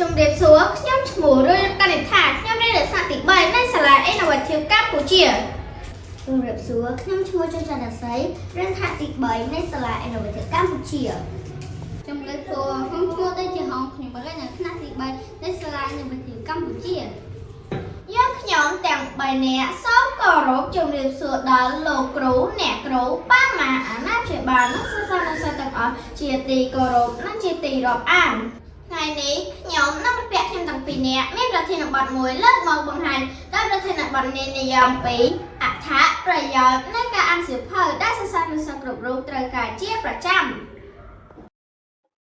ជំរាបសួរខ្ញុំឈ្មោះរឿយកនិដ្ឋាខ្ញុំរៀននៅថ្នាក់ទី3នៃសាលា Innovative កម្ពុជា ជំរាបសួរខ្ញុំឈ្មោះចន្ទចន្ទសីរៀនថ្នាក់ទី3នៃសាលា Innovative កម្ពុជា ជំរាបសួរខ្ញុំឈ្មោះតេជាហងខ្ញុំរៀននៅថ្នាក់ទី3នៃសាលា Innovative កម្ពុជា យើងខ្ញុំទាំង3នាក់សូមគោរពជំរាបសួរដល់លោកគ្រូអ្នកគ្រូប៉ាម៉ាអាណាព្យាបាលនិងសិស្សានុសិស្សទាំងអស់ជាទីគោរពនិងជាទីរាប់អានថ្ងៃនេះខ្ញុំនិងមិត្តភក្តិខ្ញុំទាំងពីរនាក់មានប្រធានបទមួយលើកមកបង្ហាញដោយប្រធានបទនេះនិយមពីអត្ថប្រយោជន៍នៃការអានសៀវភៅដែលសិស្សានុសិស្សគ្រប់រូបត្រូវការជាប្រចាំ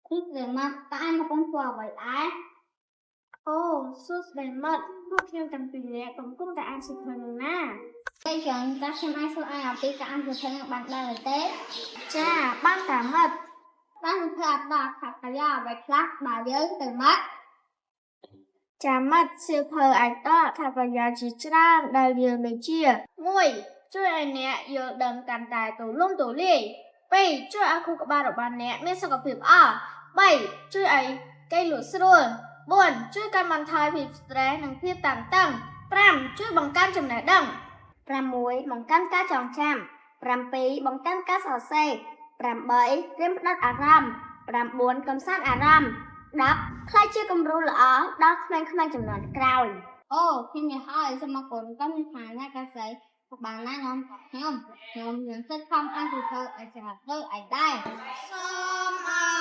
គឺតែមកតើឯងកំពុងធ្វើអ្វីដែរ អូសួស្តីមិត្តពួកខ្ញុំទាំងពីរនាក់កំពុងតែអានសៀវភៅនឹងណា តែចឹងតើខ្ញុំអាចសួរឯងអំពីការអានសៀវភៅនឹងបានដែរឬទេ ចាបានតាមិត្ត បានសៀវភៅអត់ដល់អត្ថប្រយោជន៍អ្វីខ្លះដល់យើងទៅមក ចាមិត្តសៀវភៅអាចតអត្ថប្រយោជន៍ជាច្រើនដែលយើងដូចជា1ជួយឲ្យអ្នកយល់ដឹងកាន់តែទូលំទូលាយ2ជួយឲ្យខួរក្បាលរបស់អ្នកមានសុខភាពល្អ3ជួយឲ្យគេលក់ស្រួល4ជួយកាត់បន្ថយភាព stress និងភាពតានតឹង5ជួយបង្កើនចំណេះដឹង 6បង្កើនការចងចាំ7បង្កើនការសរសេរ8រៀនផ្ដោតអារម្មណ៍9កំសាន្តអារម្មណ៍10ក្លាយជាគំរូល្អដល់ក្មេងៗជំនាន់ក្រោយ អូខ្ញុំនិយាយហើយសូមអរគុណកម្មវិធីអ្នកកសិបានណែនាំខ្ញុំខ្ញុំនឹងសិតខំអានសៀវភៅឲ្យច្រើនដូចឯងដែរ សូមអ